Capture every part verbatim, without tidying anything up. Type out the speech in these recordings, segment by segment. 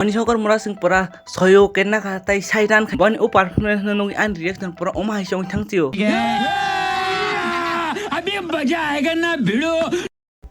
Manishankar Murasing pura soyo kenna kha tai saitan kha. Boni o performance no nugwi ani reaction pura oma hai song thang tio.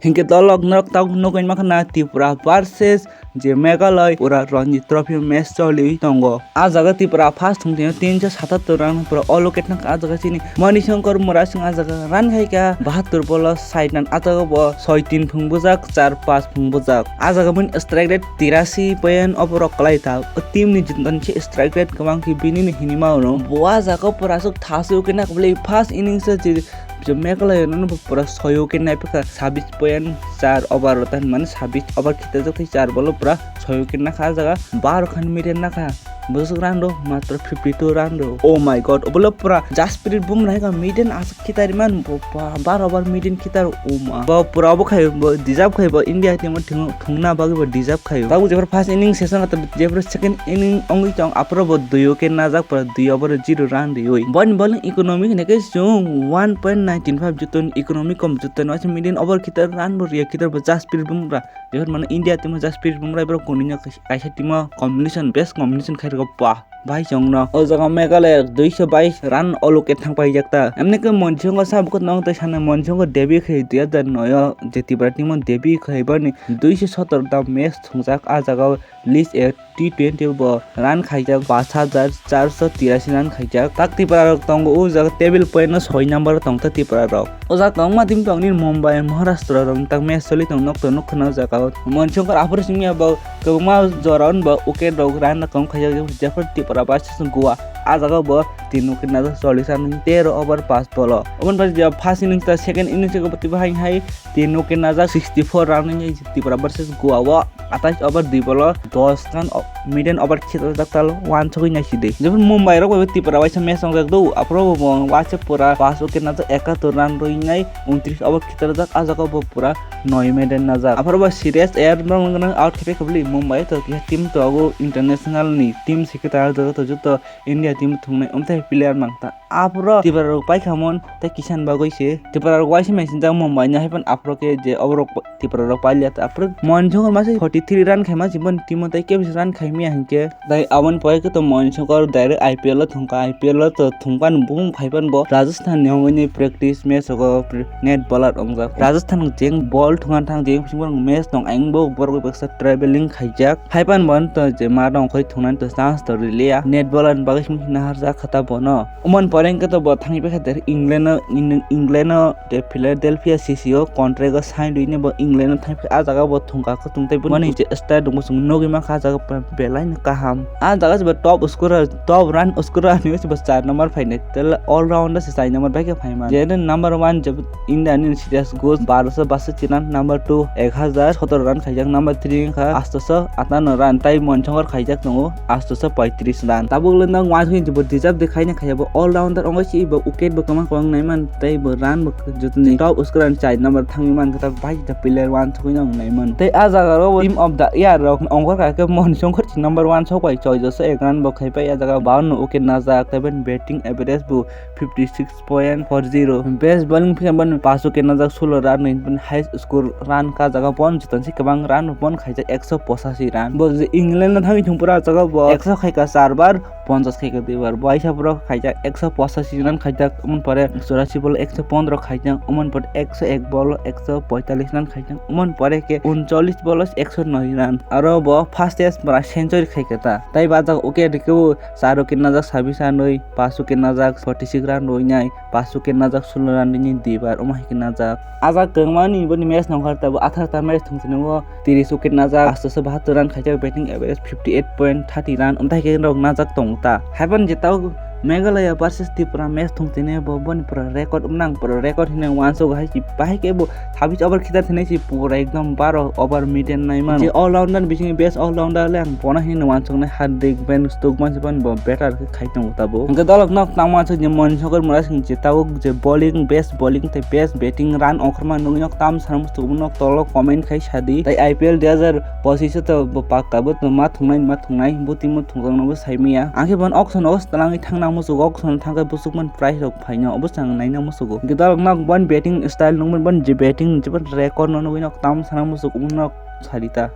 Hinkhe dolok norok tabuk nugwi mankha na Tripura versus je Meghalaya pura Ranji Trophy match choli tongo. A jaga Tripura first thung tini tinso satattor run pura allocate nang a jaga chini Manishankar Murasing a jaga run khaikha bahattor bolo saitan a jaga bo soi tin phung bujak char pas phung bujak. A jaga boni strike rate tirasi point oborok kwlai ta. O team ni jotoni se strike rate kwbang khe bini ni hinwi mano. Bo a jaga pura aswk thaswi khe nak bwlwi first innings o je je Meghalaya no bo pura soyo khe naipikha sabis point char over o tan mane sabis over khitajak thai char bolo pura soyo khe nakha a jaga baro khan middle nakha bwswk run rw matro fifty two run rw. Oh my god, obolo pura Jasprit Bumrah hai kha middle aswk khitari man bo ba-, baro over middle khitar uma bo pura obo khai bo deserve khai bo India team o thung-, thungna bagwi bo deserve khai. Tabuk jephar first innings session kata jephar second inning wngwi tong aphuru bo dui wicket najak pura dui over zero run riwi. Boni bowling economy hinwi khe chwng one point nine tin five jotoni economy kom jotoni waisa middle over khitar run bo riya khitar bo Jasprit Bumrah. Jephar mano India team o Jasprit Bumrah borok kunui no kaisa team o combination best combination khai rwgo pa. Bai chwngno o jaga Meghalaya duiso bais run allocate thang paijak ta. Emni khe Manishankar sabo khe nong tei sana Manishankar debut khai dui hajar noi o je Tripura team o debut khai bani duiso sotor da match thungjak a jaga o list a T twenty bo run khaijak pash hajar charso tirasi run khaijak. Tak Tripura rok tongo o jaga table point no soi number o tongkha Tripura rok. O jaga tongma team tongni Mumbai, Maharashtra rok tak match soli tong nok to nukha na o jaga o. Manishankar aphuru simi abo kwbangma jora on bo wicket rok run rok kong khaijak jephar Tripura versus Goa. A jaga bo tin wicket najak chollish run tero over pass bolo. Oboni pai je first innings ta second innings ko tiba hai hai tin wicket najak sixty four run ni Tripura versus Goa o. Atais over dui bolo dos run o-, maiden over khitrajak talo wansugwi naisidi. Jebon Mumbai rok bai Tripura waisa match wngjak do, aphuru bo waisa pura pass wicket najak ekattor run rwinai untris over khitrajak a jaga bo pura noi maiden najak. Aphuru bo serious air rong rong out khipe khobli Mumbai to kiha team to ago international ni team sikhe ta joto joto India team thungnai umthai player mangta. Aphuru Tripura rok paikhamon tei kisan bagwi se Tripura rok waisa mai sinjak Mumbai ni hai phano aphuru khe je oborok Tripura rok pailiya ta aphuru Manishankar masa forty three run khaima chibon team o tei kebisa run khaimya hinkhe tei aboni pore khe to Manishankar direct I P L o thungkha I P L o to thungpan bung phaipan bo Rajasthan ni hongwi ni practice match o net bowler wngjak Rajasthan jeng ball thungna thang jeng bising match tong ayang bo borok baksa traveling khaijak. Haipan bo to je ma dong khoi thungnani to chance to riliya. Net ball ni bagwi simi naharjak kha ta bono. Umon pore hwnkhe to bo thangwi paikha der England o, Eng-, England o de Philadelphia C C o contract o sign rwini bo England o thangwi paikha. Ah jaga bo thungkha khe tongtwi boni je style rok bo chwng nugwi mankha. Ah jaga belai no kaham. Ah jaga se bo top scorer, top run scorer hinwi se bo char number phainai. Tel all rounder se char number bai khe phaima. Je number one je India ni serious goals barosho basachi run, number two ek hajar sotor run khaijak, number three wngkha atosho atano run, tai Manishankar khaijak tongo atosho poitris run. Tabuk le nang wansugwi bo deserve de khaina khaiya bo all rounder ongoi si bo wicket bo kwbang kwbang naiman tei bo run bo jotoni top scorer char number thangwi mankha ta bai ta player wansugwi nang naiman. Tei ah jaga ro team of the year rok ongkha kha khe Manishankar si number one sok bai choi joso ek run bo khaipai ah jaga bawanno wicket najak tei bini batting average bo fifty six point four zero. Best bowling phiya bani paso ke najak sulo run ni bini highest score run ka jaga bon jutan si kwbang run bon khaijak ekso pochashi run. Bo je England no thangwi thung pura jaga bo ekso khaika char bar, ponchas khaika dui bar. Bo aisa borok khaijak ekso pochashi run khaijak, umon pore churashi bol ekso pondro khaijak, umon pore ekso ek bol ekso poitalis run khaijak, umon pore ke uncholish bol ekso noi run. Aro bo fastest pura century khaika ta. Tai ba jaga wicket rikebo char wicket najak sabisa noi. Paso ke najak forty six run rwinai, paso ke najak sulo run rwinai dibar omo hai ke najak. Ajak kwbangmani boni match nongkhor tabo athar ta match thung tini o tiris wicket najak, atosho bahattor run khaijak, batting average fifty eight point thirty run, umthai khe rok najak tongo ta. Haiphano je tao Meghalaya versus Tripura match thung tini bo boni pura record umnang pura record hinwi uansuk hai si bahai khe bo Sabis over khitar thinai si pura ekdom baro over median nai mano. Je all rounder bisingni best all rounder le ang bono hinwi wansuknai Hardik, Ben Stokes mansi phano bo better khe khai tongo tabuk. Hwnkhe dolok nok tangma se je Manishankar Murasing je tabuk je bowling, best bowling tei best batting run ongkhorma nuknwi nok tam sana muchung nok tolo comment khai sadi. Tei I P L dui hajar pochis o to bo pakka bo to ma thungnai ma thungnai bo timo thungjakno bo saimaya. Ang khe bono auction o twlangwi thangna muchungo, auction o thangkhe buchukmani price rok phaino obo chwng naina muchungo. Hwnkhe dalok nok boni batting style nukmani boni je batting je boni record no nugwi nok tam sana muchungo nok sarita.